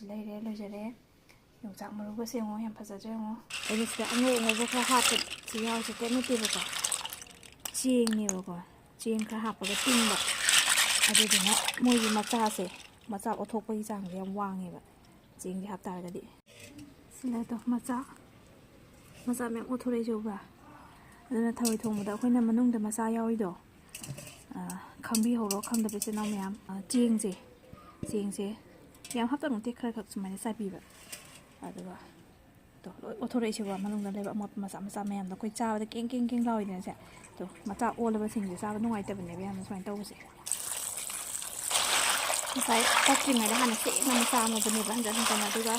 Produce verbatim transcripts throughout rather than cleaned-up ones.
ꯂꯩꯔꯦ, ꯂꯣꯏꯖꯔꯦ꯫ ꯌꯣꯡꯆꯥꯛ ꯃꯔꯨꯒꯁꯦ ꯌꯦꯡꯉꯣ, ꯌꯥꯝ ꯐꯖꯗ꯭ꯔꯥ ꯌꯦꯡꯉꯣ꯫ ꯑꯩꯅ ꯁꯤꯗ ꯑꯉꯧ ꯑꯉꯧꯕ ꯈꯔ ꯍꯥꯞꯄ, ꯁꯤ ꯌꯥꯎꯁꯦ ꯀꯩꯝ ꯅꯠꯇꯦꯕꯀꯣ, ꯆꯦꯡꯅꯦꯕꯀꯣ꯫ ꯆꯦꯡ ꯈꯔ ꯍꯥꯞꯄꯒ ꯇꯤꯡꯕ꯫ ꯑꯗꯨꯗꯨꯅ ꯃꯣꯏꯒꯤ ꯃꯆꯥꯁꯦ, ꯃꯆꯥ ꯑꯣꯠꯊꯣꯛꯄꯒꯤ ꯆꯥꯡꯁꯦ ꯌꯥꯝ ꯋꯥꯡꯉꯦꯕ, ꯆꯦꯡꯁꯦ ꯍꯥꯞꯇꯥꯔꯒꯗꯤ꯫ ꯁꯤꯂꯗꯣ ꯃꯆꯥ, ꯃꯆꯥ ꯃꯌꯥꯝ ꯑꯣꯠꯊꯣꯔꯛꯏꯁꯦ ꯎꯕ꯭ꯔꯥ? ꯑꯗꯨꯅ ꯊꯔꯣꯏ ꯊꯣꯡꯕꯗ ꯑꯩꯈꯣꯏꯅ ꯃꯅꯨꯡꯗ ꯃꯆꯥ ꯌꯥꯎꯔꯤꯗꯣ, ꯑ, ꯈꯪꯕꯤꯍꯧꯔꯣ, ꯈꯪꯗꯕ ꯏꯆꯤꯟ ꯏꯅꯥꯎ ꯃꯌꯥꯝ꯫ ꯑ, ꯆꯦꯡꯁꯦ, ꯆꯦꯡꯁꯦ ꯌꯥꯝ ꯍꯥꯞꯇꯕ ꯅꯠꯇꯦ, ꯈꯔ ꯈꯛ ꯁꯨꯃꯥꯏꯅ ꯆꯥꯏꯕꯤꯕ꯫ ꯑꯗꯨꯒ ꯇꯣ, ꯂꯣꯏ ꯑꯣꯠꯊꯣꯔꯛꯏꯁꯤꯕꯣ, ꯃꯅꯨꯡꯗ ꯂꯩꯕ ꯑꯃꯣꯠꯄ ꯃꯆꯥ ꯃꯆꯥ ꯃꯌꯥꯝꯗꯣ꯫ ꯑꯩꯈꯣꯏ ꯆꯥꯕꯗ ꯀꯦꯡ ꯀꯦꯡ ꯀꯦꯡ ꯂꯥꯎꯏꯗꯅ ꯁꯦ꯫ ꯇꯣ, ꯃꯆꯥ ꯑꯣꯜꯂꯕꯁꯤꯡꯁꯦ ꯆꯥꯕ ꯅꯨꯡꯉꯥꯏꯇꯕꯅꯦꯕ ꯌꯥꯝꯅ ꯁꯨꯃꯥꯏꯅ ꯇꯧꯕꯁꯦ꯫ ꯉꯁꯥꯏ ꯀꯛꯇ꯭ꯔꯤꯉꯩꯗ ꯍꯥꯟꯅ ꯁꯦꯡꯅ ꯑꯃꯨꯛ ꯆꯥꯝꯃꯕꯅꯦꯕ, ꯍꯟꯖꯟ ꯍꯟꯖꯟꯅ, ꯑꯗꯨꯒ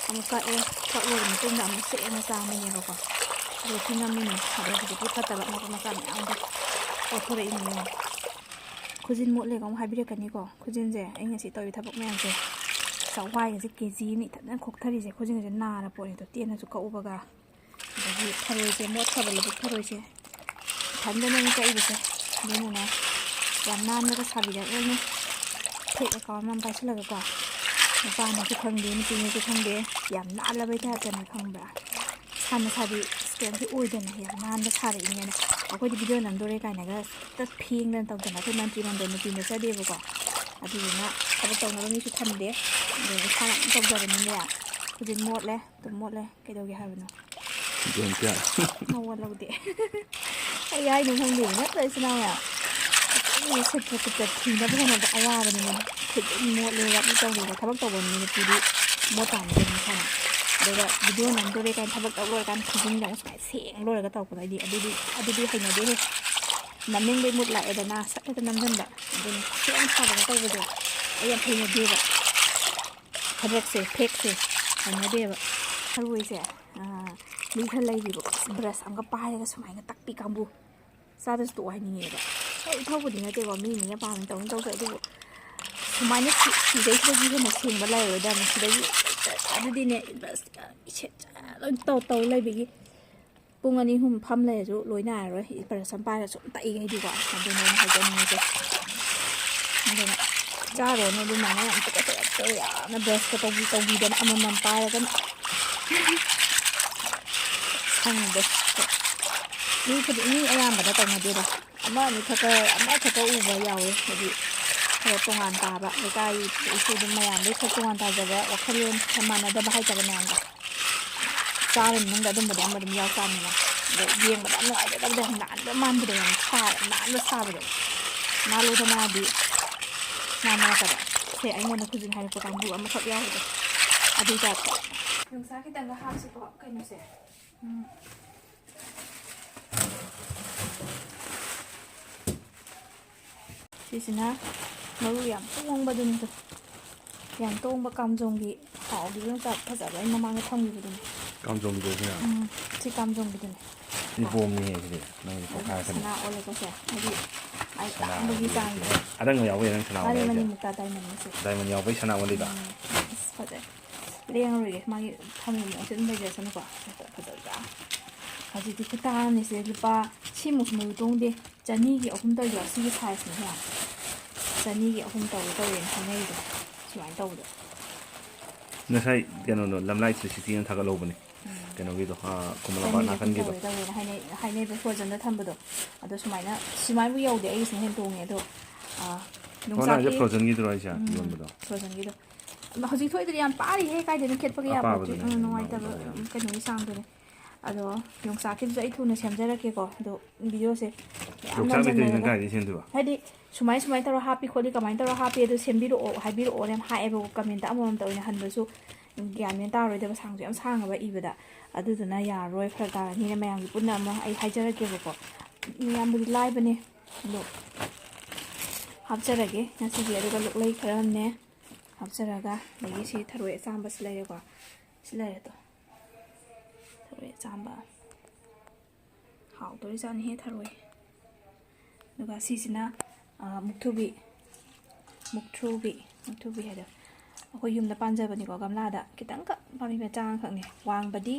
ꯑꯃꯨꯛ ꯀꯛꯑꯦ, ꯀꯛꯂꯣꯏꯔ ꯃꯇꯨꯡꯗ ꯑꯃꯨꯛ ꯁꯦꯡꯅ ꯆꯥꯝꯃꯅꯦꯕꯀꯣ꯫ ꯑꯗꯨꯒ ꯇꯤꯡꯉꯝꯃꯤꯅꯦ꯫ ꯑꯗꯣ ꯍꯧꯖꯤꯛꯀꯤ ꯐꯠꯇꯕ ꯑꯃꯣꯠꯄ ꯃꯆꯥ ꯃꯌꯥꯝꯗꯣ ꯂꯧꯊꯣꯔꯛꯏꯅꯦ꯫ ꯈꯨꯖꯤꯟ ꯃꯣꯠꯂꯦꯒ ꯑꯃꯨꯛ ꯍꯥꯏꯕꯤꯔꯛꯀꯅꯤꯀꯣ꯫ ꯈꯨꯖꯤꯟꯁꯦ ꯑꯩ ꯉꯁꯤ ꯇꯧꯔꯤ ꯊꯕꯛ ꯃꯌꯥꯝꯁꯦ, ꯆꯋꯥꯏꯒꯁꯦ ꯀꯦ ꯖꯤ ꯑꯃ ꯏꯊꯟꯗꯅ ꯈꯣꯛꯊꯔꯤꯁꯦ꯫ ꯈꯨꯖꯤꯟꯁꯦ ꯅꯥꯔ ꯄꯣꯠꯅꯤꯗꯣ, ꯇꯦꯟꯅꯁꯨ ꯀꯛꯎꯕꯒ꯫ ꯑꯗꯒꯤ ꯊꯔꯣꯏꯁꯦ, ꯃꯣꯠꯈ꯭ꯔꯕ ꯂꯧꯕꯨꯛ ꯊꯔꯣꯏꯁꯦ ꯏꯊꯟꯗꯅꯦ ꯀꯛꯏꯕꯁꯦ꯫ ꯑꯗꯨꯅꯅꯦ, ꯌꯥꯝ ꯅꯥꯟꯅꯒ ꯁꯥꯕꯤꯔꯛꯂꯅꯨ꯫ ꯐꯦꯛ ꯑꯦꯀꯥꯎꯟ ꯑꯃ ꯄꯥꯏꯁꯤꯜꯂꯒꯀꯣ, ꯅꯨꯄꯥꯅꯁꯨ ꯈꯪꯗꯦ, ꯅꯨꯄꯤꯅꯁꯨ ꯈꯪꯗꯦ, ꯌꯥꯝ ꯅꯥꯜꯂꯕꯩ ꯇꯥꯏꯞꯇꯅꯦ, ꯈꯪꯕ꯭ꯔꯥ? ꯏꯁꯥ ꯃꯁꯥꯗꯤ ꯀꯩꯝꯇ ꯑꯣꯏꯗꯅ ꯌꯥꯝ ꯅꯥꯟꯕ ꯁꯥꯔꯛꯏꯅꯦꯅ꯫ ꯑꯩꯈꯣꯏꯗꯤ ꯚꯤꯗꯤꯑꯣ ꯅꯝꯗꯣꯔꯦ ꯀꯥꯏꯅꯒ ꯍꯦꯛꯇ ꯐꯦꯡꯗꯅ ꯇꯧꯗꯅ, ꯑꯩꯈꯣꯏ ꯃꯟꯇ꯭ꯔꯤ ꯃꯟꯗꯣꯟ ꯅꯨꯄꯤ ꯅꯠꯆꯗꯦꯕꯀꯣ꯫ ꯑꯗꯨꯗꯨꯅ ꯊꯕꯛ ꯇꯧꯅꯕ ꯃꯤꯁꯨ ꯊꯝꯗꯦ, ꯑꯗꯨꯅ ꯏꯁꯥꯅ ꯑꯗꯨꯝ ꯇꯧꯖꯕꯅꯤꯅꯦ꯫ ꯈꯨꯖꯤꯟ ꯃꯣꯠꯂꯦ, ꯑꯗꯨꯝ ꯃꯣꯠꯂꯦ, ꯀꯩꯗꯧꯒꯦ ꯍꯥꯏꯕꯅꯣ? ꯃꯋꯥ ꯂꯧꯗꯦ꯫ ꯀꯩ ꯍꯥꯏꯅꯣ ꯈꯪꯗꯦ, ꯅꯠꯇ꯭ꯔ ꯏꯆꯤꯟ ꯏꯅꯥꯎ ꯃꯌꯥꯝ? ꯑꯗꯨꯝ ꯁꯦꯠꯄ ꯀꯨꯞꯄ ꯊꯤꯅꯕ ꯍꯣꯠꯅꯕꯗ ꯑꯋꯥꯕꯅꯤꯅꯦ꯫ ꯈꯨꯖꯤꯟ ꯃꯣꯠꯂꯦ, ꯋꯥꯠꯂꯤ ꯇꯧꯗꯦꯗ, ꯊꯕꯛ ꯇꯧꯕ ꯃꯤ ꯅꯨꯄꯤꯗꯤ ꯃꯣꯠ ꯇꯥꯕꯅꯤ ꯀꯩꯅꯣ ꯏꯁꯥꯅ꯫ ꯑꯗꯨꯒ ꯚꯤꯗꯤꯑꯣ ꯅꯝꯗꯣꯔꯦ ꯀꯥꯏꯅ ꯊꯕꯛ ꯇꯧ ꯂꯣꯏꯔꯀꯥꯟꯗ ꯈꯨꯖꯤꯟꯒ ꯑꯃꯨꯛ ꯁꯨꯃꯥꯏꯅ ꯁꯦꯡ ꯂꯣꯏꯔꯒ ꯇꯧꯔꯛꯄꯗꯣ ꯑꯩꯗꯤ ꯑꯗꯨꯗꯤ, ꯑꯗꯨꯗꯤ ꯍꯩꯅꯗꯦꯍꯦ꯫ ꯅꯝꯅꯤꯡꯕꯩ ꯃꯨꯠ ꯂꯥꯛꯑꯦꯗꯅ ꯁꯠ ꯍꯦꯛꯇ ꯅꯝꯁꯤꯟꯕ꯫ ꯑꯗꯨꯅ ꯁꯦꯡ ꯁꯥꯗꯅ ꯇꯧꯕꯗꯣ ꯑꯩ ꯌꯥꯝ ꯍꯩꯅꯗꯦꯕ꯫ ꯊꯕꯛꯁꯦ, ꯐꯦꯛꯁꯦ ꯍꯩꯅꯗꯦꯕ꯫ ꯊꯔꯣꯏꯁꯦ, ꯑꯥ, ꯃꯤ ꯈꯔ ꯂꯩꯔꯤꯕꯀꯣ, ꯑꯁ, ꯕ꯭ꯔꯁ ꯑꯃꯒ ꯄꯥꯏꯔꯒ ꯁꯨꯃꯥꯏꯅ ꯇꯛꯄꯤ ꯀꯥꯡꯕꯨ꯫ ꯆꯥꯗꯁꯨ ꯇꯣꯛꯑꯣ ꯍꯥꯏꯅꯤꯡꯉꯦꯕ꯫ ꯍꯣꯏ, ꯏꯊꯧꯕꯨꯗꯤ ꯅꯠꯇꯦꯀꯣ, ꯃꯤ ꯃꯤꯅ ꯄꯥꯝꯅ ꯇꯧꯅꯤ ꯇꯧꯖꯩ, ꯑꯗꯨꯕꯨ ꯁꯨꯃꯥꯏꯅ ꯁꯤ-, ꯁꯤꯗꯩꯁꯤꯗꯒꯤ ꯍꯦꯟꯅ ꯁꯦꯡꯕ ꯂꯩꯔꯣꯏꯗꯕꯅꯤ꯫ ꯁꯤꯗꯒꯤ ꯑꯗꯨꯗꯤꯅꯦ, ꯕ꯭ꯔꯁ ꯏꯁꯦꯠ ꯂꯣꯏ ꯇꯧ, ꯇꯧ ꯂꯩꯕꯒꯤ ꯄꯨꯡ ꯑꯅꯤ ꯑꯍꯨꯝ ꯐꯝ ꯂꯩꯔꯁꯨ ꯂꯣꯏ ꯅꯥꯏꯔꯔꯣꯏ꯫ ꯕ꯭ꯔꯁ ꯑꯃ ꯄꯥꯏꯔꯒ ꯁꯨꯝ ꯇꯛꯏꯈꯩꯗꯤꯀꯣ꯫ ꯑꯗꯨꯅꯦ ꯑꯩꯅ ꯍꯥꯏꯖꯅꯤꯡꯉꯤꯁꯦ꯫ ꯑꯗꯨꯅ ꯆꯥꯔꯨꯔꯅꯨ ꯑꯗꯨꯃꯥꯏꯅ ꯌꯥꯝ ꯇꯨꯀꯠꯆꯕ ꯇꯧ ꯌꯥꯝꯅ ꯕ꯭ꯔꯁꯀ ꯇꯧꯕꯤ ꯇꯧꯕꯤꯗꯅ ꯑꯃꯃꯝ ꯄꯥꯏꯔꯒ ꯁꯪꯕꯁꯤꯗ ꯃꯤ ꯈꯨꯗꯤꯡ, ꯃꯤ ꯑꯌꯥꯝꯕꯅ ꯇꯧꯅꯗꯦꯗ꯫ ꯑꯃ ꯑꯅꯤ ꯈꯛꯇ, ꯑꯃ ꯈꯛꯇ ꯎꯕ ꯌꯥꯎꯋꯦ꯫ ꯍꯥꯏꯗꯤ ꯈꯔ ꯇꯣꯉꯥꯟ ꯇꯥꯕ, ꯂꯩꯀꯥꯏ ꯏꯁꯨ ꯑꯗꯨꯝ ꯃꯌꯥꯝꯗꯒꯤ ꯈꯔ ꯇꯣꯉꯥꯟ ꯇꯥꯖꯕ, ꯋꯥꯈꯜꯂꯣꯟ ꯈꯔ ꯃꯥꯟꯅꯗꯕ ꯍꯥꯏꯇꯥꯔꯦ ꯃꯌꯥꯝꯒ꯫ ꯆꯥꯕ ꯃꯅꯨꯡꯗ ꯑꯗꯨꯝꯕꯗꯤ ꯑꯃ ꯑꯗꯨꯝ ꯌꯥꯎ ꯇꯥꯕꯅꯤꯅ꯫ ꯑꯗꯣ ꯌꯦꯡꯕꯗ ꯌꯥꯝ ꯅꯨꯡꯉꯥꯏꯖꯗꯕꯗꯣ, ꯌꯥꯝ ꯅꯥꯟꯕ ꯃꯥꯟꯕꯗꯣ, ꯌꯥꯝ ꯁꯥ-, ꯌꯥꯝ ꯅꯥꯟꯕ ꯁꯥꯕꯗꯣ꯫ ꯅꯥꯜꯂꯨꯗꯅꯗꯤ ꯅꯥꯟꯅ ꯅꯠꯇꯕ꯫ ꯁꯦ, ꯑꯩꯉꯣꯟꯗ ꯈꯨꯖꯤꯟ ꯍꯥꯏꯔꯛꯄ ꯀꯥꯡꯕꯨ ꯑꯃꯈꯛ ꯌꯥꯎꯕꯗꯣ꯫ ꯑꯗꯨꯏ ꯇꯥꯏꯞꯇ꯫ ꯌꯣꯡꯆꯥꯛ ꯈꯤꯇꯪꯒ ꯍꯥꯞꯁꯤꯀꯣ, ꯀꯩꯅꯣꯁꯦ꯫ ꯎꯝ꯫ ꯁꯤꯁꯤꯅ ꯃꯔꯨ ꯌꯥꯝ ꯇꯣꯡꯕꯗꯨꯅꯤꯗꯣ꯫ ꯌꯥꯝ ꯇꯣꯡꯕ ꯀꯥꯝꯖꯣꯡꯒꯤ ꯍꯥꯎꯒꯤ ꯌꯣꯡꯆꯥꯛ ꯐꯖꯕ ꯑꯩ ꯃꯃꯥꯡꯗ ꯊꯝꯈꯤꯕꯗꯨꯅꯤ꯫ ꯀꯥꯝꯖꯣꯡꯒꯤꯗꯨꯅ? ꯎꯝ, ꯁꯤ ꯀꯥꯝꯖꯣꯡꯒꯤꯗꯨꯅꯤ꯫ ꯏꯕꯣꯝꯅꯤꯍꯦ ꯁꯤꯗꯤ꯫ ꯅꯪꯒꯤꯗꯤ ꯄꯣꯛꯈꯥꯏꯔꯛꯀꯅꯤ꯫ ꯁꯅꯥ ꯑꯣꯜꯂꯦꯀꯣ ꯁꯦ꯫ ꯍꯥꯏꯗꯤ ꯑꯩ ꯁꯅꯥ ꯇꯥꯡꯕꯒꯤ ꯑꯣꯟꯕꯤꯔꯦ ꯆꯥꯡꯗꯣ꯫ ꯁꯤꯗꯤ꯫ ꯑꯗꯪꯕ ꯌꯥꯎꯕꯩꯔꯥ ꯅꯪ ꯁꯅꯥ ꯃꯥꯅꯦ, ꯑꯣꯜꯂꯦ ꯃꯥꯅꯦ, ꯍꯥꯏꯁꯦ? ꯃꯨꯛꯇꯥ ꯗꯥꯏꯃꯟꯅꯤ ꯁꯦ꯫ ꯗꯥꯏꯃꯟ ꯌꯥꯎꯕꯩ ꯁꯅꯥ ꯑꯣꯜꯂꯤꯕ? ꯎꯝ꯫ ꯑꯁ, ꯐꯖꯩ꯫ ꯂꯦꯡꯉꯔꯣꯏꯒꯦ꯫ ꯃꯥꯒꯤ ꯊꯝꯃꯤꯕ ꯃꯑꯣꯡꯁꯦ ꯑꯗꯨꯝ ꯂꯩꯖꯔꯁꯅꯨꯀꯣ꯫ ꯐꯖꯗ꯭ꯔꯥ? ꯍꯧꯖꯤꯛꯇꯤ ꯈꯨꯇꯥꯡ ꯑꯃꯅꯤ ꯁꯦ꯫ ꯂꯨꯄꯥ ꯁꯤꯃꯨꯛꯁꯨ ꯃꯔꯨ ꯇꯣꯡꯗꯦ꯫ ꯆꯅꯤꯒꯤ ꯑꯍꯨꯝ ꯇꯧꯔꯤꯗꯣ ꯁꯤꯒꯤ ꯁꯥꯏꯖꯅꯦ ꯃꯌꯥꯝ꯫ ꯆꯅꯤꯒꯤ ꯑꯍꯨꯝ ꯇꯧꯔꯦ ꯇꯧꯔꯦꯅ ꯍꯥꯏꯅꯔꯤꯗꯣ꯫ ꯁꯨꯃꯥꯏꯅ ꯇꯧꯕꯗꯣ꯫ ꯉꯁꯥꯏ ꯀꯩꯅꯣꯗꯣ, ꯂꯝꯂꯥꯏ ꯏꯂꯦꯛꯇ꯭ꯔꯤꯁꯤꯇꯤꯅ ꯊꯥꯒꯠꯍꯧꯕꯅꯦ꯫ ꯎꯝ꯫ ꯀꯩꯅꯣꯒꯤꯗꯣ, ꯑꯥ, ꯈꯨꯃꯟ ꯂꯝꯄꯥꯛ ꯆꯅꯤꯒꯤ ꯑꯍꯨꯝ ꯅꯥꯀꯟꯒꯤꯗꯣ꯫ ꯇꯧꯔꯦ ꯇꯧꯔꯦꯅ ꯍꯥꯏꯅꯩ, ꯍꯥꯏꯅꯩꯕ ꯐ꯭ꯔꯣꯖꯟꯗ ꯊꯝꯕꯗꯣ꯫ ꯑꯗꯣ ꯁꯨꯃꯥꯏꯅ, ꯁꯨꯃꯥꯏꯕꯨ ꯌꯧꯗꯦ, ꯑꯩꯒꯤꯁꯤꯅ ꯍꯦꯟꯅ ꯇꯣꯡꯉꯦ꯫ ꯑꯗꯣ, ꯑꯥ, ꯑꯣ, ꯅꯪ ꯍꯥꯏꯁꯦ ꯌꯣꯡꯆꯥꯛꯀꯤ, ꯐ꯭ꯔꯣꯖꯟꯒꯤꯗꯨꯔꯣ ꯍꯥꯏꯁꯦ? ꯎꯝ, ꯌꯣꯟꯕꯗꯣ? ꯐ꯭ꯔꯣꯖꯟꯒꯤꯗꯣ꯫ ꯑꯗꯣ ꯍꯧꯖꯤꯛ ꯊꯣꯛꯏꯗꯨꯗꯤ ꯌꯥꯝ ꯄꯥꯔꯤꯍꯦ, ꯀꯥꯏꯗꯩꯅꯣ ꯈꯦꯠꯄꯒ ꯌꯥꯄꯣꯠꯇꯦ꯫ ꯑꯄꯥꯕꯗꯨꯅꯦ ꯎꯝ, ꯍꯥꯏꯁꯦ, ꯅꯨꯡꯉꯥꯏꯇꯕ, ꯅꯥꯎꯗꯧ ꯌꯥꯝ꯫ ꯎꯝ, ꯀꯩꯅꯣꯒꯤ ꯆꯥꯡꯗꯨꯅꯦ꯫ ꯑꯗꯣ ꯌꯣꯡꯆꯥꯛꯀꯤꯗꯨꯁꯨ ꯑꯩ ꯊꯨꯅ ꯁꯦꯝꯖꯔꯛꯀꯦꯀꯣ꯫ ꯑꯗꯣ ꯚꯤꯗꯤꯑꯣꯁꯦ ꯌꯥꯝ ꯌꯣꯡꯆꯥꯛ ꯂꯩꯇ꯭ꯔꯗꯤ ꯅꯪ ꯅꯝꯖꯟꯅꯔꯒ, ꯀꯥꯏꯗꯩ ꯁꯦꯝꯗꯣꯏꯕ? ꯍꯥꯏꯗꯤ ꯁꯨꯃꯥꯏ ꯁꯨꯃꯥꯏꯅ ꯇꯧꯔ ꯍꯥꯞꯄꯤ ꯈꯣꯠꯂꯤ, ꯀꯃꯥꯏꯅ ꯇꯧꯔ ꯍꯥꯞꯄꯤ, ꯑꯗꯨ ꯁꯦꯝꯕꯤꯔꯛꯑꯣ, ꯍꯥꯏꯕꯤꯔꯛꯑꯣꯅ ꯌꯥꯝ ꯍꯥꯏꯌꯦꯕꯀꯣ꯫ ꯀꯃꯦꯟꯇ ꯑꯃꯃꯝꯇ ꯑꯣꯏꯅ ꯍꯟꯕꯁꯨ ꯒ꯭ꯌꯥꯟ ꯃꯦꯟ ꯇꯥꯔꯣꯏꯗꯕ, ꯁꯥꯡꯁꯨ ꯌꯥꯝ ꯁꯥꯡꯉꯕ ꯏꯕꯗ꯫ ꯑꯗꯨꯗꯨꯅ ꯌꯥꯔꯔꯣꯏ, ꯐꯔꯛ ꯇꯥꯔꯅꯤꯅ ꯃꯌꯥꯝꯒꯤ ꯄꯨꯟꯅ ꯑꯃ ꯑꯩ ꯍꯥꯏꯖꯔꯛꯀꯦꯕꯀꯣ꯫ ꯌꯥꯝꯕꯨꯗꯤ ꯂꯥꯏꯕꯅꯦ꯫ ꯑꯗꯣ ꯍꯥꯞꯆꯔꯒꯦ ꯉꯁꯤꯒꯤ꯫ ꯑꯗꯨꯒ ꯂꯣꯛꯂꯩ ꯈꯔ ꯑꯃꯅꯦ ꯍꯥꯞꯆꯔꯒ, ꯑꯗꯒꯤ ꯁꯤ ꯊꯔꯣꯏ ꯑꯆꯥꯝꯕꯁꯨ ꯂꯩꯔꯦꯀꯣ꯫ ꯁꯤ ꯂꯩꯔꯦ ꯑꯗꯣ꯫ ꯊꯔꯣꯏ ꯑꯆꯥꯝꯕ꯫ ꯍꯥꯎꯗꯣꯔꯤꯖꯥꯠꯅꯤꯍꯦ ꯊꯔꯣꯏ꯫ ꯑꯗꯨꯒ ꯁꯤꯁꯤꯅ, ꯑ, ꯃꯨꯛꯊ꯭ꯔꯨꯕꯤ꯫ ꯃꯨꯛꯊ꯭ꯔꯨꯕꯤ꯫ ꯃꯨꯛꯊ꯭ꯔꯨꯕꯤ ꯍꯥꯏꯗꯣ꯫ ꯑꯩꯈꯣꯏ ꯌꯨꯝꯗ ꯄꯥꯟꯖꯕꯅꯤꯀꯣ, ꯒꯝꯂꯥꯗ꯫ ꯈꯤꯇꯪꯈꯛ, ꯄꯥꯝꯕꯤ ꯃꯆꯥ ꯑꯃꯈꯛꯅꯦ꯫ ꯋꯥꯡꯕꯗꯤ,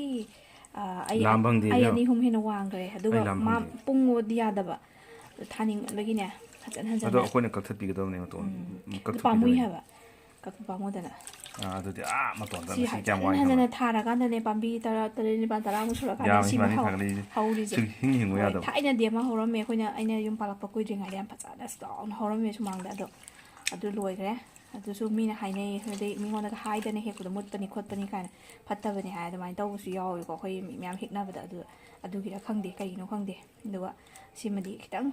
ꯑ, ꯑꯩ, ꯂꯥꯝ ꯐꯪꯗꯦ ꯑꯩ ꯏꯕꯦꯝꯃ꯫ ꯑꯅꯤ ꯑꯍꯨꯝ ꯍꯦꯟꯅ ꯋꯥꯡꯈ꯭ꯔꯦ꯫ ꯑꯗꯨꯒ ꯑꯩ ꯂꯥꯝ ꯃꯥ ꯐꯪꯗꯦ꯫ ꯄꯨꯡꯉꯣꯗꯤ ꯌꯥꯗꯕ꯫ ꯑꯗꯨ ꯊꯥꯅꯤꯡꯕꯒꯤꯅꯦ, ꯍꯟꯖꯟ ꯑꯗꯣ ꯍꯟꯖꯟꯅ꯫ ꯑꯩꯈꯣꯏꯅ ꯀꯛꯊꯠꯄꯤꯒꯗꯕꯅꯦ ꯃꯇꯣꯟ꯫ ꯎꯝ꯫ ꯑꯗꯨ ꯀꯛꯊꯠꯄꯤꯗꯕꯅꯦ꯫ ꯄꯥꯝꯃꯨꯏ ꯍꯥꯏꯕ꯫ ꯀꯛꯄ ꯄꯥꯝꯃꯨꯗꯅ꯫ ꯑꯥ, ꯑꯗꯨꯗꯤ ꯑꯥ ꯃꯇꯣꯟꯗ ꯁꯤ ꯃꯁꯤ ꯀꯌꯥꯝ ꯍꯟꯖꯟ ꯋꯥꯏ ꯍꯟꯖꯟꯅ ꯈꯪꯕ꯭ꯔꯥ? ꯊꯥꯔꯀꯥꯟꯗꯅꯦ, ꯄꯥꯝꯕꯤ ꯇꯔꯥ ꯇꯔꯦꯠ ꯅꯤꯄꯥꯜ ꯇꯔꯥꯃꯨꯛ ꯁꯨꯔꯀꯥꯟꯗ ꯌꯥꯝ ꯁꯤꯃ ꯁꯨꯃꯥꯏꯅ ꯍꯧ- ꯊꯥꯒꯠꯂꯛꯏꯁꯦ꯫ ꯍꯧꯔꯤꯁꯦ꯫ ꯁꯤ ꯍꯤꯡ ꯍꯤꯡꯉꯨ ꯍꯣꯏ, ꯌꯥꯗꯕ꯫ ꯊꯥꯏꯅꯗꯤ ꯑꯃ ꯍꯧꯔꯝꯃꯦ, ꯑꯩꯈꯣꯏꯅ, ꯑꯩꯅ ꯌꯨꯝ ꯄꯥꯜꯂꯛꯄ ꯀꯨꯏꯗ꯭ꯔꯤꯉꯩꯗ ꯌꯥꯝ ꯐꯖꯅ ꯆꯥꯎꯅ ꯍꯧꯔꯝꯃꯦ ꯁꯨꯃꯥꯡꯗ꯫ ꯑꯗꯣ ꯑꯗꯨ ꯂꯣꯏꯈ꯭ꯔꯦ꯫ ꯑꯗꯨꯁꯨ ꯃꯤꯅ ꯍꯥꯏꯅꯩ, ꯑꯗꯩ ꯃꯤꯉꯣꯟꯗꯒ ꯍꯥꯏꯗꯅ ꯍꯦꯛꯄꯗꯣ ꯃꯨꯠꯄꯅꯤ ꯈꯣꯠꯄꯅꯤ ꯀꯥꯏꯅ, ꯐꯠꯇꯕꯅꯤ ꯍꯥꯏ, ꯑꯗꯨꯃꯥꯏꯅ ꯇꯧꯕꯁꯨ ꯌꯥꯎꯋꯦꯕꯀꯣ, ꯑꯩꯈꯣꯏ ꯃꯤ ꯃꯌꯥꯝ ꯍꯦꯛꯅꯕꯗ꯫ ꯑꯗꯨ ꯑꯗꯨꯒꯤꯔ ꯈꯪꯗꯦ, ꯀꯩꯒꯤꯅꯣ ꯈꯪꯗꯦ꯫ ꯑꯗꯨꯒ ꯁꯤꯃꯗꯤ ꯈꯤꯇꯪ,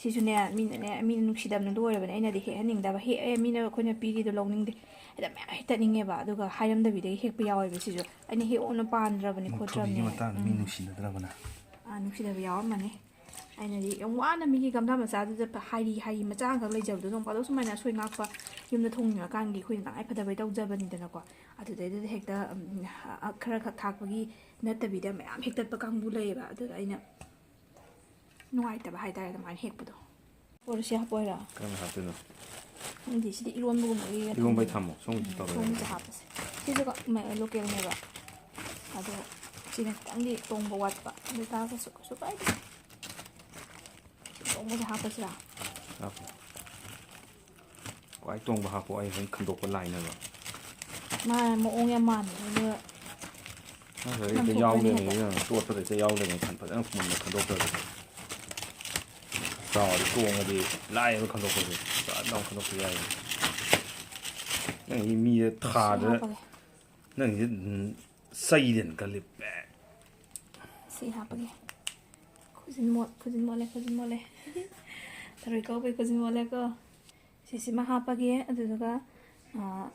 ꯁꯤꯁꯨꯅꯦ, ꯃꯤꯅꯅꯦ, ꯃꯤꯅ ꯅꯨꯡꯁꯤꯗꯕꯅ ꯂꯣꯏꯔꯕꯅꯦ꯫ ꯑꯩꯅꯗꯤ ꯍꯦꯛꯍꯟꯅꯤꯡꯗꯕ, ꯍꯦꯛꯑꯦ, ꯃꯤꯅ ꯑꯩꯈꯣꯏꯅ ꯄꯤꯔꯤꯗꯣ ꯂꯧꯅꯤꯡꯗꯦ, ꯍꯦꯛꯇ ꯃꯌꯥꯝ ꯍꯦꯛꯇꯠꯅꯤꯡꯉꯦꯕ꯫ ꯑꯗꯨꯒ ꯍꯥꯏꯔꯝꯗꯕꯤꯗꯒꯤ ꯍꯦꯛꯄ ꯌꯥꯎꯋꯦꯕ꯫ ꯁꯤꯁꯨ ꯑꯩꯅ ꯍꯦꯛꯑꯣꯅ ꯄꯥꯟꯗ꯭ꯔꯕꯅꯤ ꯃꯨꯛꯊꯕꯤꯒꯤ ꯈꯣꯠꯇ꯭ꯔꯕꯅꯦ꯫ ꯃꯇꯥꯡꯗ ꯃꯤ ꯎꯝ꯫ ꯅꯨꯡꯁꯤꯅꯗ꯭ꯔꯕꯅ꯫ ꯑꯥ, ꯅꯨꯡꯁꯤꯗꯕ ꯌꯥꯎꯔꯝꯃꯅꯤ꯫ ꯑꯩꯅꯗꯤ ꯌꯥꯝ ꯋꯥꯅ ꯃꯤꯒꯤ ꯒꯝꯂꯥ ꯃꯆꯥꯗꯨꯗ ꯍꯥꯏꯔꯤ ꯍꯥꯏꯔꯤ ꯃꯆꯥ ꯑꯃꯈꯛ ꯂꯩꯖꯕꯗꯣ, ꯅꯣꯡ ꯐꯥꯗꯣꯛ ꯁꯨꯃꯥꯏꯅ ꯑꯁꯣꯏ ꯉꯥꯛꯄ ꯌꯨꯝꯗ ꯊꯣꯡꯅꯤꯡꯉꯀꯥꯟꯒꯤ ꯑꯩꯈꯣꯏꯅ ꯇꯉꯥꯏ ꯐꯗꯕꯩ ꯇꯧꯖꯕꯅꯤꯗꯅꯀꯣ꯫ ꯑꯗꯨꯗꯩꯗꯨꯗ ꯍꯦꯛꯇ, ꯎꯝ, ꯑ, ꯈꯔ ꯈꯛ ꯊꯥꯛꯄꯒꯤ ꯅꯠꯇꯕꯤꯗ ꯃꯌꯥꯝ ꯍꯦꯛꯇꯠꯄ ꯀꯥꯡꯕꯨ ꯂꯩꯌꯦꯕ꯫ ꯑꯗꯨꯗ ꯑꯩꯅ ꯅꯨꯡꯉꯥꯏꯇꯕ ꯍꯥꯏꯇꯥꯔꯦ ꯑꯗꯨꯃꯥꯏꯅ ꯍꯦꯛꯄꯗꯣ꯫ ꯑꯣꯔꯁꯤ ꯍꯥꯞꯄꯣꯏꯔꯥ? ꯀꯔꯝꯕ ꯍꯥꯞꯇꯣꯏꯅꯣ? ꯈꯪꯗꯦ, ꯁꯤꯗꯤ ꯏꯔꯣꯟꯕꯒꯨꯝꯕꯒꯤ ꯏꯔꯣꯟꯕꯩ ꯊꯝꯃꯣ, ꯁꯣꯝꯒꯤꯁꯨ ꯇꯧꯔꯦ꯫ ꯁꯣꯝꯒꯤꯁꯦ ꯍꯥꯞꯄꯁꯦ꯫ ꯁꯤꯁꯨ ꯀ-, ꯃ-, ꯂꯣꯀꯦꯜꯅꯦꯕ꯫ ꯑꯗꯣ ꯁꯤꯅ ꯈꯤꯇꯪꯗꯤ ꯇꯣꯡꯕ ꯋꯥꯠꯄ꯫ ꯑꯗꯨ ꯑꯣꯏ ꯇꯥꯔꯒꯁꯨ ꯀꯩꯁꯨ ꯀꯥꯏꯗꯦ꯫ ꯁꯤ ꯇꯣꯡꯕꯁꯦ ꯍꯥꯞꯄꯁꯤꯔꯥ? ꯍꯥꯞꯄꯣ꯫ ꯈ꯭ꯋꯥꯏ ꯇꯣꯡꯕ ꯍꯥꯞꯄꯣ, ꯑꯩ ꯍꯣꯔꯦꯟ ꯈꯟꯗꯣꯛꯄ ꯂꯥꯏꯅꯕ꯫ ꯃꯥ ꯃꯑꯣꯡ ꯌꯥꯝ ꯃꯥꯟꯕꯅꯦ, ꯑꯗꯨꯒ ꯅꯠꯇ꯭ꯔꯗꯤ ꯍꯦꯛꯇ ꯌꯥꯎ ꯂꯩꯔꯝꯃꯦ, ꯏꯕꯦꯝꯃ꯫ ꯇꯣꯠꯄꯗ ꯍꯦꯛꯇ ꯌꯥꯎ ꯂꯩꯔꯝꯃꯦ, ꯈꯟ-, ꯐꯖꯅ ꯃꯨꯟꯅ ꯈꯟꯗꯣꯛꯇ꯭ꯔꯗꯤ꯫ ꯆꯥꯎꯔꯗꯤ ꯇꯣꯡꯉꯗꯤ ꯂꯥꯏꯌꯦꯕ ꯈꯟꯗꯣꯛꯄꯁꯦ꯫ ꯐꯖꯅ ꯈꯟꯗꯣꯛꯄ ꯌꯥꯏꯌꯦꯕ꯫ ꯅꯪꯒꯤ ꯃꯤꯁꯦ ꯊꯥꯗ, ꯁꯤ ꯍꯥꯞꯄꯒꯦ꯫ ꯅꯪꯒꯤꯁꯦ, ꯎꯝ, ꯆꯩꯗꯅ ꯀꯜꯂꯤ꯫ ꯄꯦ꯫ ꯁꯤ ꯍꯥꯞꯄꯒꯦ꯫ ꯈꯨꯖꯤꯟ ꯃꯣꯠ-, ꯈꯨꯖꯤꯟ ꯃꯣꯠꯂꯦ, ꯈꯨꯖꯤꯟ ꯃꯣꯠꯂꯦ꯫ ꯊꯔꯣꯏ ꯀꯧꯕꯩ ꯈꯨꯖꯤꯟ ꯃꯣꯠꯂꯦꯀꯣ꯫ ꯁꯤꯁꯤꯃ ꯍꯥꯞꯄꯒꯦ, ꯑꯗꯨꯗꯨꯒ, ꯑꯥ,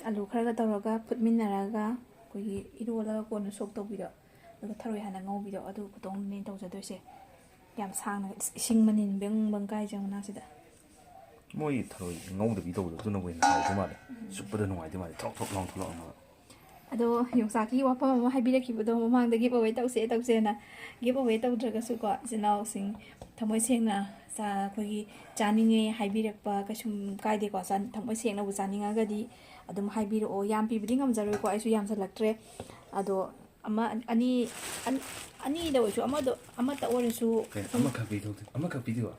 ꯑꯂꯨ ꯈꯔꯒ ꯇꯧꯔꯒ ꯐꯨꯠꯃꯤꯟꯅꯔꯒ ꯑꯩꯈꯣꯏꯒꯤ ꯏꯔꯣꯜꯂꯒ ꯀꯣꯟꯅ ꯁꯣꯛ ꯇꯧꯕꯤꯗꯣ, ꯑꯗꯨꯒ ꯊꯔꯣꯏ ꯍꯥꯟꯅ ꯉꯧꯕꯤꯗꯣ, ꯑꯗꯨ ꯈꯨꯊꯣꯡꯗꯨꯅꯦ ꯇꯧꯖꯗꯣꯏꯁꯦ꯫ ꯌꯥꯝ ꯁꯥꯡꯅ ꯏꯁ-, ꯏꯁꯤꯡ ꯃꯅꯤꯟ ꯕꯪ ꯕꯪ ꯀꯥꯏꯁꯦ ꯌꯦꯡꯉꯨ ꯃꯅꯥꯛꯁꯤꯗ꯫ ꯃꯣꯏ ꯊꯔꯣꯏ ꯉꯧꯗꯕꯤ ꯇꯧꯕꯗꯣ ꯑꯗꯨꯅꯕꯨ ꯍꯦꯟꯅ ꯍꯥꯎꯗꯧ ꯃꯥꯜꯂꯦ꯫ ꯆꯨꯞꯄꯗ ꯅꯨꯡꯉꯥꯏꯗꯧ ꯃꯥꯜꯂꯦ, ꯊ꯭ꯔꯣꯛ ꯊ꯭ꯔꯣꯛ ꯂꯥꯎꯅ ꯊꯣꯛꯂꯛꯑꯒ꯫ ꯑꯗꯣ ꯌꯣꯡꯆꯥꯛꯀꯤ ꯋꯥꯐꯝ ꯑꯃ ꯍꯥꯏꯕꯤꯔꯛꯈꯤꯕꯗꯣ ꯃꯃꯥꯡꯗ, ꯒꯤꯐ ꯑꯋꯦ ꯇꯧꯁꯦ ꯇꯧꯁꯦꯅ꯫ ꯒꯤꯐ ꯑꯋꯦ ꯇꯧꯗ꯭ꯔꯒꯁꯨꯀꯣ, ꯏꯆꯤꯟ ꯏꯅꯥꯎꯁꯤꯡ ꯊꯃꯣꯏ ꯁꯦꯡꯅ ꯆꯥ-, ꯑꯩꯈꯣꯏꯒꯤ ꯆꯥꯅꯤꯡꯉꯦ ꯍꯥꯏꯕꯤꯔꯛꯄ ꯀꯩꯁꯨꯝ ꯀꯥꯏꯗꯦꯀꯣ꯫ ꯆꯥ-, ꯊꯃꯣꯏ ꯁꯦꯡꯅꯕꯨ ꯆꯥꯅꯤꯡꯉꯒꯗꯤ ꯑꯗꯨꯝ ꯍꯥꯏꯕꯤꯔꯛꯑꯣ꯫ ꯌꯥꯝ ꯄꯤꯕꯗꯤ ꯉꯝꯖꯔꯣꯏꯀꯣ, ꯑꯩꯁꯨ ꯌꯥꯝꯁꯜꯂꯛꯇ꯭ꯔꯦ꯫ ꯑꯗꯣ ꯑꯃ, ꯑꯅꯤ, ꯑꯅꯤ, ꯑꯅꯤꯗ ꯑꯣꯏꯔꯁꯨ, ꯑꯃꯗ, ꯑꯃꯠꯇ ꯑꯣꯏꯔꯁꯨ ꯀꯩꯅꯣ, ꯁꯨꯝ ꯑꯃꯈꯛ ꯄꯤꯊꯣꯛꯇꯣꯏ-, ꯑꯃꯈꯛ ꯄꯤꯗꯣꯏꯕ?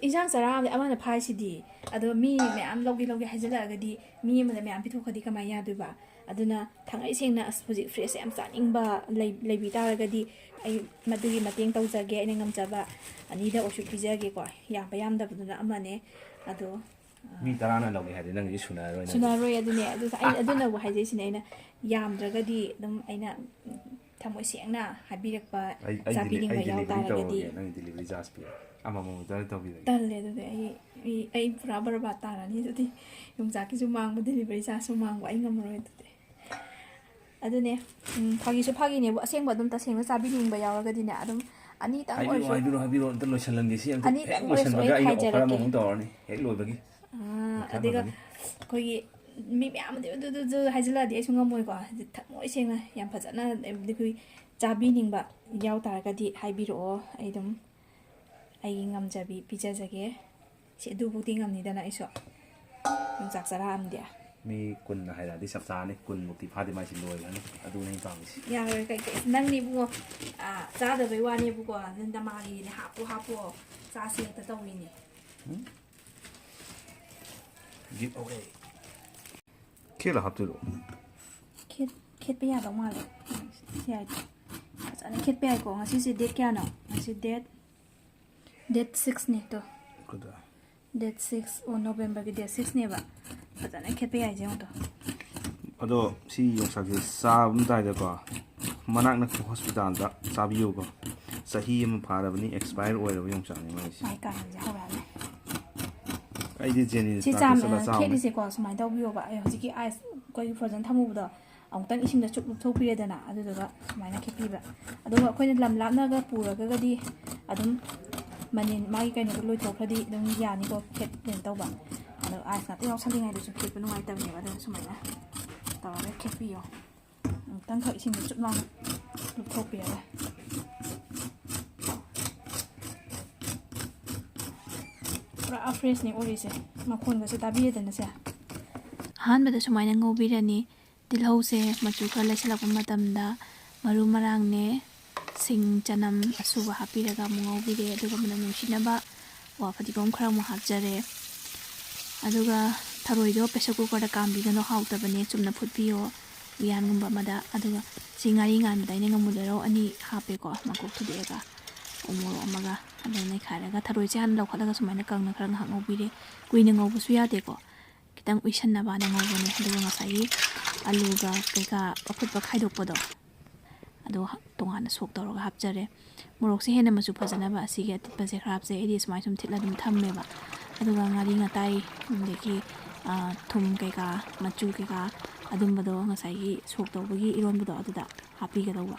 ꯏꯟꯁꯥꯡ ꯆꯔꯥ ꯑꯃꯗꯤ ꯑꯃꯅ ꯐꯥꯏꯁꯤꯗꯤ꯫ ꯑꯗꯣ ꯃꯤ ꯃꯌꯥꯝ ꯂꯧꯒꯦ ꯂꯧꯒꯦ ꯍꯥꯏꯖꯤꯜꯂꯛꯑꯒꯗꯤ ꯃꯤ ꯑꯃꯗ ꯃꯌꯥꯝ ꯄꯤꯊꯣꯛꯈ꯭ꯔꯗꯤ ꯀꯃꯥꯏꯅ ꯌꯥꯗꯣꯏꯕ? ꯑꯗꯨꯅ ꯊꯥꯡꯉꯩ ꯁꯦꯡꯅ ꯑꯁ ꯍꯧꯖꯤꯛ ꯐ꯭ꯔꯦꯁꯁꯦ ꯌꯥꯝ ꯆꯥꯅꯤꯡꯕ ꯂꯩ-, ꯂꯩꯕꯤ ꯇꯥꯔꯒꯗꯤ ꯑꯩ ꯃꯗꯨꯒꯤ ꯃꯇꯦꯡ ꯇꯧꯖꯒꯦ, ꯑꯩꯅ ꯉꯝꯖꯕ ꯑꯅꯤꯗ ꯑꯣꯏꯔꯁꯨ ꯄꯤꯖꯒꯦꯀꯣ, ꯌꯥꯝꯕ ꯌꯥꯝꯗꯕꯗꯨꯅ ꯑꯃꯅꯦ꯫ ꯑꯗꯣ, ꯑ, ꯃꯤ ꯇꯔꯥꯅ ꯂꯧꯒꯦ ꯍꯥꯏꯔꯗꯤ ꯅꯪꯒꯤꯗꯤ ꯁꯨꯅꯔꯔꯣꯏ, ꯅꯪꯒꯤꯗꯤ꯫ ꯁꯨꯅꯔꯔꯣꯏ, ꯑꯗꯨꯅꯦ꯫ ꯑꯗꯨ ꯑꯩ ꯑꯗꯨꯅꯕꯨ ꯍꯥꯏꯖꯩꯁꯤꯅꯦ, ꯑꯩꯅ ꯌꯥꯝꯗ꯭ꯔꯒꯗꯤ ꯑꯗꯨꯝ ꯑꯩꯅ, ꯎꯝ, ꯊꯃꯣꯏ ꯁꯦꯡꯅ ꯍꯥꯏꯕꯤꯔꯛꯄ ꯑꯩ, ꯑꯩ ꯗꯤꯂꯤ-, ꯆꯥꯕꯤꯅꯤꯡꯕ ꯑꯩ ꯌꯥꯎ ꯗꯤꯂꯤꯚꯔꯤ ꯇꯥꯔꯒꯗꯤ꯫ ꯇꯧꯔꯒꯦ, ꯅꯪꯒꯤ ꯗꯤꯂꯤꯚꯔꯤ ꯆꯥꯔꯖ ꯄꯤꯔꯣ꯫ ꯑꯃꯃꯝꯇ ꯇꯧꯕꯤꯔꯒꯦ꯫ ꯇꯜꯂꯦ ꯑꯗꯨꯗꯤ꯫ ꯑꯩ, ꯑꯩ, ꯑꯩ ꯄꯨꯔꯥ ꯕꯔꯕꯥꯔ ꯇꯥꯔꯅꯤ ꯑꯗꯨꯗꯤ꯫ ꯌꯣꯡꯆꯥꯛꯀꯤꯁꯨ ꯃꯥꯡꯕ, ꯗꯤꯂꯤꯚꯔꯤ ꯆꯥꯔꯖꯁꯨ ꯃꯥꯡꯕ, ꯑꯩ ꯉꯝꯃꯔꯣꯏ ꯑꯗꯨꯗꯤ꯫ ꯑꯗꯨꯅꯦ, ꯎꯝ, ꯐꯥꯒꯤꯁꯨ ꯐꯥꯒꯤꯅꯦꯕꯨ, ꯑꯁꯦꯡꯕ ꯑꯗꯨꯝ ꯇꯁꯦꯡꯅ ꯆꯥꯕꯤꯅꯤꯡꯕ ꯌꯥꯎꯔꯒꯗꯤꯅꯦ, ꯑꯗꯨꯝ ꯑꯅꯤꯇꯪ ꯍꯥꯏꯕꯤꯔꯣ, ꯑꯣꯏꯔꯁꯨ, ꯍꯥꯏꯕꯤꯔꯣ, ꯍꯥꯏꯕꯤꯔꯣ, ꯑꯝꯇ ꯂꯣꯏꯁꯤꯜꯂꯝꯒꯦ꯫ ꯁꯤ ꯑꯝꯇ ꯑꯅꯤꯇꯪ ꯍꯦꯛ ꯑꯣꯏꯔꯁꯨ ꯑꯩ ꯂꯣꯏꯁꯤꯟꯕꯒ ꯑꯩꯒꯤ ꯑꯣꯐꯔ ꯈꯥꯏꯖꯔꯛꯀꯦ꯫ ꯑꯃꯃꯨꯛ ꯇꯧꯔꯅꯤ, ꯍꯦꯛ ꯂꯣꯏꯕꯒꯤ꯫ ꯑꯥ, ꯃꯨꯊꯠꯈ꯭ꯔꯕꯅꯤ꯫ ꯑꯗꯨꯒ ꯑꯩꯈꯣꯏꯒꯤ ꯃꯤ ꯃꯌꯥꯝ ꯑꯗꯨ, ꯑꯗꯨ, ꯑꯗꯨ, ꯑꯗꯨ ꯍꯥꯏꯖꯤꯜꯂꯛꯑꯗꯤ ꯑꯩꯁꯨ ꯉꯝꯃꯣꯏꯀꯣ꯫ ꯍꯥꯏꯗꯤ ꯊꯃꯣꯏ ꯁꯦꯡꯅ ꯌꯥꯝ ꯐꯖꯅ ꯑꯩꯈꯣꯏ ꯆꯥꯕꯤꯅꯤꯡꯕ ꯌꯥꯎ ꯇꯥꯔꯒꯗꯤ ꯍꯥꯏꯕꯤꯔꯛꯑꯣ, ꯑꯩ ꯑꯗꯨꯝ ꯑꯩꯒꯤ ꯉꯝꯖꯕꯤ ꯄꯤꯖꯖꯒꯦ꯫ ꯁꯤ ꯑꯗꯨꯕꯨꯗꯤ ꯉꯝꯅꯤꯗꯅ ꯑꯩꯁꯨ꯫ ꯌꯣꯡꯆꯥꯛ ꯆꯔꯥ ꯑꯃꯗꯤ꯫ ꯃꯤ ꯀꯨꯟꯅ ꯍꯥꯏꯔꯛꯑꯗꯤ ꯆꯞ ꯆꯥꯔꯅꯤ, ꯀꯨꯟꯃꯨꯛꯇꯤ ꯐꯥꯗꯦ ꯃꯥꯏꯁꯤ ꯂꯣꯏꯈ꯭ꯔꯅꯤ, ꯑꯗꯨꯅ ꯑꯩꯅ ꯄꯥꯝꯃꯤꯁꯤ꯫ ꯌꯥꯔꯣꯏ, ꯀꯩ, ꯀꯩ, ꯅꯪꯅꯦ ꯏꯕꯨꯡꯉꯣ, ꯑꯥ, ꯆꯥꯗꯕꯩ ꯋꯥꯅꯦꯕꯀꯣ, ꯅꯪ ꯅꯃꯥꯒꯤꯅꯦ, ꯍꯥꯞꯄꯣ, ꯍꯥꯞꯄꯣ, ꯆꯥꯁꯦ ꯍꯦꯛꯇ ꯇꯧꯔꯤꯅꯦ꯫ ꯎꯝ? Give away꯫ ꯈꯦꯠꯂ ꯍꯥꯞꯇꯣꯏꯔꯣ? ꯈꯦꯠ-, ꯈꯦꯠꯄ ꯌꯥꯗꯧ ꯃꯥꯜꯂꯦ꯫ ꯌꯥꯏ꯫ ꯐꯖꯅ ꯈꯦꯠꯄ ꯌꯥꯏꯀꯣ꯫ ꯉꯁꯤꯁꯦ date ꯀꯌꯥꯅꯣ? ꯉꯁꯤ date, date sixꯅꯦ ꯇꯣ꯫ ꯀꯗꯥꯏ? Date six, ꯑꯣ, Novemberꯒꯤ date sixꯅꯦꯕ꯫ ꯐꯖꯅ ꯈꯦꯠꯄ ꯌꯥꯏꯁꯦ ꯌꯦꯡꯉꯣ ꯇꯣ꯫ ꯑꯗꯣ ꯁꯤ ꯌꯣꯡꯆꯥꯛꯁꯦ ꯆꯥꯕ ꯃꯇꯥꯏꯗꯀꯣ, ꯃꯅꯥꯛ ꯅꯛꯄ ꯍꯣꯁꯄꯤꯇꯥꯜꯗ ꯆꯥꯕꯤꯌꯨꯀꯣ꯫ ꯆꯍꯤ ꯑꯃ ꯐꯥꯔꯕꯅꯤ, expire ꯑꯣꯏꯔꯕ ꯌꯣꯡꯆꯥꯛꯅꯤ ꯃꯥꯒꯤꯁꯦ꯫ ꯃꯥꯏ ꯀꯥꯔꯟꯁꯦ ꯍꯧꯔꯛꯑꯅꯤ꯫ ꯑꯩꯗꯤ ꯖꯦꯅꯤꯝꯁ ꯁꯤ ꯗꯥꯛꯇꯔ ꯆꯥꯝ-, ꯆꯠꯂ ꯆꯥꯕꯅꯦ꯫ ꯈꯦꯠꯂꯤꯁꯦꯀꯣ, ꯁꯨꯃꯥꯏꯅ ꯇꯧꯕꯤꯌꯣꯕ꯫ ꯑꯩ ꯍꯧꯖꯤꯛꯀꯤ ice, ꯑꯩꯈꯣꯏꯒꯤ frozen ꯊꯝꯃꯨꯕꯗꯣ, ꯑꯃꯨꯛꯇꯪ ꯏꯁꯤꯡꯗ ꯆꯨꯞ ꯂꯨꯞꯊꯣꯛꯄꯤꯔꯦꯗꯅ, ꯑꯗꯨꯗꯨꯒ ꯁꯨꯃꯥꯏꯅ ꯈꯦꯠꯄꯤꯕ꯫ ꯑꯗꯨꯒ ꯑꯩꯈꯣꯏꯅ ꯂꯝ ꯂꯥꯞꯅꯒ ꯄꯨꯔꯒꯗꯤ ꯑꯗꯨꯝ ꯃꯅꯤꯟ, ꯃꯥꯒꯤ ꯀꯩꯅꯣꯗꯣ ꯂꯣꯏꯊꯣꯛꯈ꯭ꯔꯗꯤ ꯑꯗꯨꯝ ꯌꯥꯅꯤꯀꯣ, ꯈꯦꯠ-, ꯀꯩꯅꯣ ꯇꯧꯕ꯫ ꯑꯗꯣ ice ꯉꯥꯛꯇ ꯌꯥꯎꯁꯜꯂꯤꯉꯩꯗꯁꯨ ꯈꯦꯠꯄ ꯅꯨꯡꯉꯥꯏꯇꯕꯅꯦꯕ, ꯑꯗꯨꯅ ꯁꯨꯃꯥꯏꯅ ꯇꯧꯔꯒ ꯈꯦꯠꯄꯤꯌꯣ꯫ ꯑꯃꯨꯛꯇꯪꯈꯛ ꯏꯁꯤꯡꯗ ꯆꯨꯞ ꯂꯥꯎꯅ ꯂꯨꯞꯊꯣꯛꯄꯤꯔꯒ꯫ ꯄꯨꯔꯥ freshꯅꯦ ꯑꯣꯏꯔꯤꯁꯦ꯫ ꯃꯈꯣꯟꯒꯁꯦ ꯇꯥꯕꯤꯔꯦꯗꯅ ꯁꯦ꯫ ꯑꯍꯥꯟꯕꯗ ꯁꯨꯃꯥꯏꯅ ꯉꯧꯕꯤꯔꯅꯤ꯫ ꯇꯤꯜꯍꯧꯁꯦ ꯃꯆꯨ ꯈꯔ ꯂꯩꯁꯤꯜꯂꯛꯄ ꯃꯇꯝꯗ ꯃꯔꯨ ꯃꯔꯥꯡꯅꯦ, ꯁꯤꯡ, ꯆꯅꯝ ꯑꯁꯨꯕ ꯍꯥꯞꯄꯤꯔꯒ ꯑꯃꯨꯛ ꯉꯧꯕꯤꯔꯦ꯫ ꯑꯗꯨꯒ ꯃꯅꯝ ꯅꯨꯡꯁꯤꯅꯕ ꯀꯣ, ꯐꯗꯤꯒꯣꯝ ꯈꯔ ꯑꯃꯨꯛ ꯍꯥꯞꯆꯔꯦ꯫ ꯑꯗꯨꯒ ꯊꯔꯣꯏꯗꯣ pressure cookerꯗ ꯀꯥꯝꯕꯤꯒꯅꯣ, ꯍꯥꯎꯇꯕꯅꯦ, ꯆꯨꯝꯅ ꯐꯨꯠꯄꯤꯌꯣ ꯎꯌꯥꯟꯒꯨꯝꯕ ꯑꯃꯗ꯫ ꯑꯗꯨꯒ ꯁꯤ ꯉꯥꯔꯤ ꯉꯥꯟꯕꯗ ꯑꯩꯅ ꯉꯥꯃꯨ ꯂꯩꯔꯧ ꯑꯅꯤ ꯍꯥꯞꯄꯦꯀꯣ, ꯃꯀꯣꯛ ꯊꯨꯗꯦꯛꯑꯒ ꯎ ꯃꯣꯔꯣꯛ ꯑꯃꯒ ꯑꯗꯨ ꯅꯩꯈꯥꯏꯔꯒ ꯊꯔꯣꯏꯁꯦ ꯍꯥꯟꯅ ꯂꯧꯈꯠꯂꯒ ꯁꯨꯃꯥꯏꯅ ꯀꯪꯅ ꯈꯔ ꯉꯥꯏꯍꯥꯛ ꯉꯧꯕꯤꯔꯦ꯫ ꯀꯨꯏꯅ ꯉꯧꯕꯁꯨ ꯌꯥꯗꯦꯀꯣ, ꯈꯤꯇꯪ ꯎꯏꯁꯟꯅꯕꯅ ꯉꯧꯕꯅꯦ꯫ ꯑꯗꯨꯒ ꯉꯁꯥꯏꯒꯤ ꯑꯂꯨꯒ ꯀꯩꯀꯥ ꯑꯐꯨꯠꯄ ꯈꯥꯏꯗꯣꯛꯄꯗꯣ, ꯑꯗꯣ ꯇꯣꯉꯥꯟꯅ ꯁꯣꯛ ꯇꯧꯔꯒ ꯍꯥꯞꯆꯔꯦ꯫ ꯃꯣꯔꯣꯛꯁꯦ ꯍꯦꯟꯅ ꯃꯆꯨ ꯐꯖꯅꯕ ꯑꯁꯤꯒꯤ ꯑꯇꯤꯠꯄꯁꯦ ꯈꯔ ꯍꯥꯞꯆꯩ꯫ ꯑꯩꯗꯤ ꯁꯨꯃꯥꯏꯅ ꯁꯨꯝ ꯊꯤꯠꯂ ꯑꯗꯨꯝ ꯊꯝꯃꯦꯕ꯫ ꯑꯗꯨꯒ ꯉꯥꯔꯤ ꯉꯇꯥꯏ, ꯑꯗꯒꯤ, ꯑ, ꯊꯨꯝ ꯀꯩꯀꯥ, ꯃꯆꯨ ꯀꯩꯀꯥ, ꯑꯗꯨꯝꯕꯗꯣ ꯉꯁꯥꯏꯒꯤ ꯁꯣꯛ ꯇꯧꯕꯒꯤ ꯏꯔꯣꯟꯕꯗꯣ ꯑꯗꯨꯗ ꯍꯥꯞꯄꯤꯒꯗꯧꯕ꯫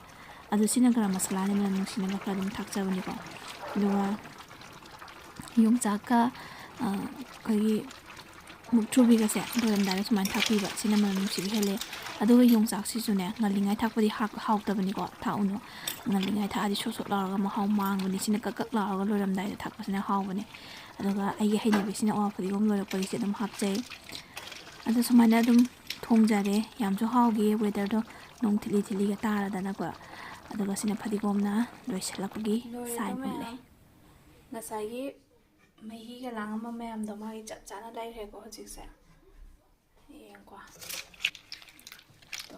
ꯑꯗꯨ ꯁꯤꯅ ꯒꯔꯝ ꯃꯁꯥꯂꯥꯅꯦ, ꯃꯅꯝ ꯅꯨꯡꯁꯤꯅꯕ ꯈꯔ ꯑꯗꯨꯝ ꯊꯥꯛꯆꯕꯅꯤꯀꯣ꯫ ꯑꯗꯨꯒ ꯌꯣꯡꯆꯥꯛꯀ, ꯑ, ꯑꯩꯈꯣꯏꯒꯤ ꯃꯨꯛꯊ꯭ꯔꯨꯕꯤꯒꯁꯦ ꯂꯣꯏꯔꯝꯗꯥꯏꯗ ꯁꯨꯃꯥꯏꯅ ꯊꯥꯛꯄꯤꯕ, ꯁꯤꯅ ꯃꯅꯝ ꯅꯨꯡꯁꯤꯕ ꯍꯦꯜꯂꯦ꯫ ꯑꯗꯨꯒ ꯌꯣꯡꯆꯥꯛꯁꯤꯁꯨꯅꯦ, ꯉꯜꯂꯤꯉꯩ ꯊꯥꯛꯄꯗꯤ ꯍꯥꯎ-, ꯍꯥꯎꯇꯕꯅꯤꯀꯣ, ꯊꯥꯛꯎꯅꯨ꯫ ꯉꯜꯂꯤꯉꯩ ꯊꯥꯛꯑꯗꯤ ꯁꯣꯠ ꯁꯣꯠ ꯂꯥꯎꯔꯒ ꯃꯍꯥꯎ ꯃꯥꯡꯕꯅꯤ꯫ ꯁꯤꯅ ꯀꯛ ꯀꯛ ꯂꯥꯎꯔꯒ ꯂꯣꯏꯔꯝꯗꯥꯏꯗ ꯊꯥꯛꯄꯁꯤꯅ ꯍꯥꯎꯕꯅꯦ꯫ ꯑꯗꯨꯒ ꯑꯩꯒꯤ ꯍꯩꯅꯕꯤꯁꯤꯅ ꯑꯋꯥ ꯐꯗꯤꯒꯣꯝ ꯂꯣꯏꯔꯛꯄꯒꯤꯁꯦ ꯑꯗꯨꯝ ꯍꯥꯞꯆꯩ꯫ ꯑꯗꯨ ꯁꯨꯃꯥꯏꯅ ꯑꯗꯨꯝ ꯊꯣꯡꯖꯔꯦ꯫ ꯌꯥꯝꯁꯨ ꯍꯥꯎꯈꯤ, weatherꯗꯣ ꯅꯣꯡ ꯊꯤꯠꯂꯤ ꯊꯤꯠꯂꯤꯒ ꯇꯥꯔꯗꯅꯀꯣ꯫ ꯑꯗꯨꯒ ꯁꯤꯅ ꯐꯗꯤꯒꯣꯝꯅ ꯂꯣꯏꯁꯤꯜꯂꯛꯄꯒꯤ ꯂꯣꯏꯔꯦꯀꯣ sign ꯎꯠꯂꯦ꯫ ꯃꯌꯥꯝ꯫ ꯉꯁꯥꯏꯒꯤ ꯃꯍꯤꯒ ꯂꯥꯡꯉꯝꯕ ꯃꯌꯥꯝꯗꯣ ꯃꯥꯒꯤ ꯆꯞ ꯆꯥꯅ ꯂꯩꯈ꯭ꯔꯦꯀꯣ ꯍꯧꯖꯤꯛꯁꯦ꯫ ꯌꯦꯡꯉꯨꯀꯣ꯫ ꯇꯣ꯫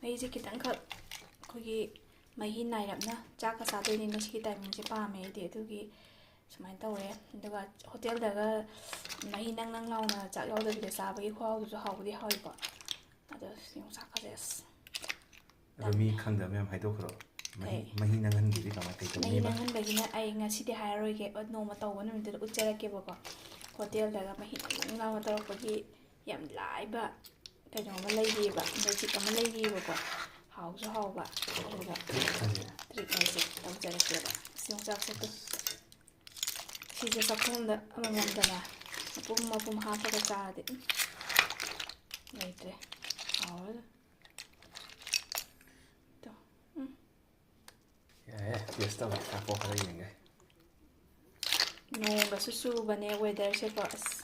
ꯃꯍꯤꯁꯦ ꯈꯤꯇꯪꯈꯛ ꯑꯩꯈꯣꯏꯒꯤ ꯃꯍꯤ ꯅꯥꯏꯔꯞꯅ ꯆꯥꯛꯀ ꯆꯥꯗꯣꯏꯅꯤꯅ ꯁꯤꯒꯤ timingꯁꯦ ꯄꯥꯝꯃꯦ ꯑꯩꯗꯤ꯫ ꯑꯗꯨꯒꯤ ꯁꯨꯃꯥꯏꯅ ꯇꯧꯔꯦ꯫ ꯑꯗꯨꯒ ꯍꯣꯇꯦꯜꯗꯒ ꯃꯍꯤ ꯅꯪ ꯅꯪ ꯂꯥꯎꯅ ꯆꯥꯛ ꯌꯥꯎꯗꯕꯤꯗ ꯆꯥꯕꯒꯤ ꯈꯨꯍꯥꯎꯗꯨꯁꯨ ꯍꯥꯎꯕꯨꯗꯤ ꯍꯥꯎꯋꯤꯀꯣ꯫ ꯑꯗꯣ ꯌꯣꯡꯆꯥꯛꯀꯁꯦ ꯑꯁ ꯑꯗꯣ ꯃꯤ ꯈꯪꯗꯕ ꯃꯌꯥꯝ ꯍꯥꯏꯗꯣꯛꯈ꯭ꯔꯣ꯫ ꯃꯍꯤ, ꯀꯩ? ꯃꯍꯤ ꯅꯪꯍꯟꯕꯤꯗꯤ ꯀꯃꯥꯏ, ꯀꯩ ꯃꯍꯤ ꯇꯧꯅꯦꯕ? ꯅꯪꯍꯟꯕꯒꯤꯅ ꯑꯩ ꯉꯁꯤꯗꯤ ꯍꯥꯏꯔꯔꯣꯏꯒꯦ, ꯅꯣꯡꯃ ꯇꯧꯕ ꯅꯨꯃꯤꯠꯇꯨꯗ ꯎꯠꯆꯔꯛꯀꯦꯕꯀꯣ꯫ ꯍꯣꯇꯦꯜꯗꯒ ꯃꯍꯤ ꯅꯪ ꯅꯪ ꯂꯥꯎꯅ ꯇꯧꯔꯛꯄꯒꯤ ꯌꯥꯝ ꯂꯥꯏꯕ ꯀꯩꯅꯣ ꯑꯃ ꯂꯩꯔꯤꯑꯕ, magic ꯑꯃ ꯂꯩꯔꯤꯑꯕꯀꯣ꯫ ꯍꯥꯎꯁꯨ ꯍꯥꯎꯕ, ꯑꯗꯨꯒ trick ꯍꯥꯏꯁꯦ ꯇꯧꯖꯔꯛꯀꯦꯕ꯫ ꯑꯁ, ꯌꯣꯡꯆꯥꯛꯁꯦ ꯇꯨ꯫ ꯁꯤꯁꯦ ꯆꯥꯛꯈꯣꯝꯗ ꯑꯃꯃꯝꯗꯅꯦ ꯃꯄꯨꯝ ꯃꯄꯨꯝ ꯍꯥꯞꯄꯒ ꯆꯥꯔꯗꯤ, ꯎꯝ, ꯂꯩꯇ꯭ꯔꯦ꯫ ꯍꯥꯎꯔ-, ꯇꯣ, ꯎꯝ꯫ ꯌꯥꯏꯌꯦ, taste ꯇꯧꯒꯦ꯫ ꯉꯥꯏꯈꯣ, ꯈꯔ ꯌꯦꯡꯒꯦ꯫ ꯅꯣꯡꯒꯁꯨ ꯆꯨꯕꯅꯦ weatherꯁꯦꯀꯣ꯫ ꯑꯁ,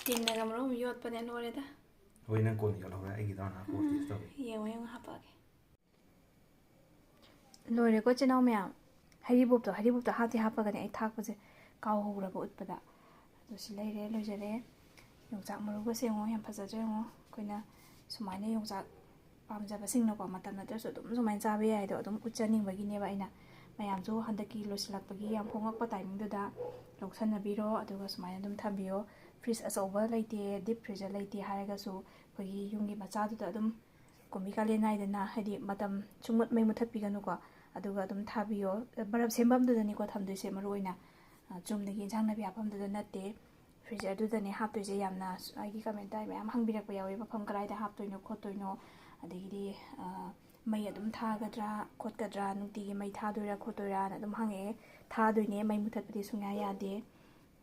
ꯇꯤꯟꯅꯒ ꯃꯔꯣꯟ ꯑꯃ ꯌꯣꯠꯄꯅꯦ, ꯂꯣꯏꯔꯦꯗ꯫ ꯍꯣꯏ, ꯅꯪ ꯀꯣꯟꯅ ꯌꯣꯠꯍꯧꯔꯣ, ꯑꯩꯒꯤꯗꯣ ꯍꯥꯟꯅ ꯍꯥꯞꯄꯣ, taste ꯇꯧꯒꯦ꯫ ꯌꯦꯡꯉꯣ, ꯌꯦꯡꯉꯣ, ꯍꯥꯞꯄꯛꯑꯒꯦ꯫ ꯂꯣꯏꯔꯦꯀꯣ, ꯏꯆꯤꯟ ꯏꯅꯥꯎ ꯃꯌꯥꯝ꯫ ꯍꯩꯔꯤꯕꯣꯞꯇꯣ, ꯍꯩꯔꯤꯕꯣꯞꯇꯣ ꯍꯥꯞꯇꯤ ꯍꯥꯞꯄꯒꯅꯦ ꯑꯩ ꯊꯥꯛꯄꯁꯦ ꯀꯥꯎꯍꯧꯔꯕ ꯎꯠꯄꯗ꯫ ꯑꯗꯣ ꯁꯤ ꯂꯩꯔꯦ, ꯂꯣꯏꯖꯔꯦ꯫ ꯌꯣꯡꯆꯥꯛ ꯃꯔꯨꯒꯁꯦ ꯌꯦꯡꯉꯣ, ꯌꯥꯝ ꯐꯖꯗ꯭ꯔꯥ ꯌꯦꯡꯉꯣ꯫ ꯑꯩꯈꯣꯏꯅ ꯁꯨꯃꯥꯏꯅ ꯌꯣꯡꯆꯥꯛ ꯄꯥꯝꯖꯕꯁꯤꯡꯅꯀꯣ, ꯃꯇꯝ ꯅꯠꯇ꯭ꯔꯁꯨ ꯑꯗꯨꯝ ꯁꯨꯃꯥꯏꯅ ꯆꯥꯕ ꯌꯥꯏꯗꯣ ꯑꯗꯨꯝ ꯎꯠꯆꯅꯤꯡꯕꯒꯤꯅꯦꯕ ꯑꯩꯅ꯫ ꯃꯌꯥꯝꯁꯨ ꯍꯟꯗꯛꯀꯤ ꯂꯣꯏꯁꯤꯜꯂꯛꯄꯒꯤ ꯌꯥꯝ ꯍꯣꯡꯉꯛꯄ timingꯗꯨꯗ ꯂꯧꯁꯟꯅꯕꯤꯔꯣ, ꯑꯗꯨꯒ ꯁꯨꯃꯥꯏꯅ ꯑꯗꯨꯝ ꯊꯝꯕꯤꯌꯣ꯫ Fridge ꯑꯆꯧꯕ ꯂꯩꯇꯦ, deep freezer ꯂꯩꯇꯦ ꯍꯥꯏꯔꯒꯁꯨ ꯑꯩꯈꯣꯏꯒꯤ ꯌꯨꯝꯒꯤ ꯃꯆꯥꯗꯨꯗ ꯑꯗꯨꯝ ꯀꯨꯝꯕꯤ ꯀꯥꯂꯦꯟ ꯅꯥꯏꯗꯅ, ꯍꯥꯏꯗꯤ ꯃꯇꯝ ꯁꯨꯡꯃꯨꯠ ꯃꯩ ꯃꯨꯠꯊꯠꯄꯤꯒꯅꯨꯀꯣ, ꯑꯗꯨꯒ ꯑꯗꯨꯝ ꯊꯥꯕꯤꯌꯣ꯫ ꯕꯔꯞ ꯁꯦꯝꯐꯝꯗꯨꯗꯅꯤꯀꯣ ꯊꯝꯗꯣꯏꯁꯦ ꯃꯔꯨ ꯑꯣꯏꯅ, ꯑ, ꯆꯨꯝꯅꯒꯤ ꯏꯟꯁꯥꯡ ꯅꯥꯄꯤ ꯍꯥꯞꯐꯝꯗꯨꯗ ꯅꯠꯇꯦ꯫ Freezerꯗꯨꯗꯅꯦ ꯍꯥꯞꯇꯣꯏꯁꯦ꯫ ꯌꯥꯝꯅ ꯁ-, ꯑꯩꯒꯤ commentꯇ ꯃꯌꯥꯝ ꯍꯪꯕꯤꯔꯛꯄ ꯌꯥꯎꯋꯦ, ꯃꯐꯝ ꯀꯗꯥꯏꯗ ꯍꯥꯞꯇꯣꯏꯅꯣ ꯈꯣꯠꯇꯣꯏꯅꯣ, ꯑꯗꯒꯤꯗꯤ, ꯑ, ꯃꯩ ꯑꯗꯨꯝ ꯊꯥꯒꯗ꯭ꯔꯥ ꯈꯣꯠꯀꯗ꯭ꯔꯥ, ꯅꯨꯡꯇꯤꯒꯤ ꯃꯩ ꯊꯥꯗꯣꯏꯔꯥ ꯈꯣꯠꯇꯣꯏꯔꯥꯅ ꯑꯗꯨꯝ ꯍꯪꯉꯛꯑꯦ꯫ ꯊꯥꯗꯣꯏꯅꯦ, ꯃꯩ ꯃꯨꯠꯊꯠꯄꯗꯤ ꯁꯨꯡꯌꯥ ꯌꯥꯗꯦ꯫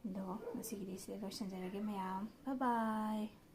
ꯑꯗꯣ ꯉꯁꯤꯒꯤꯗꯤ ꯁꯤꯗ ꯂꯣꯏꯁꯤꯟꯖꯔꯒꯦ ꯃꯌꯥꯝ꯫ Bye bye꯫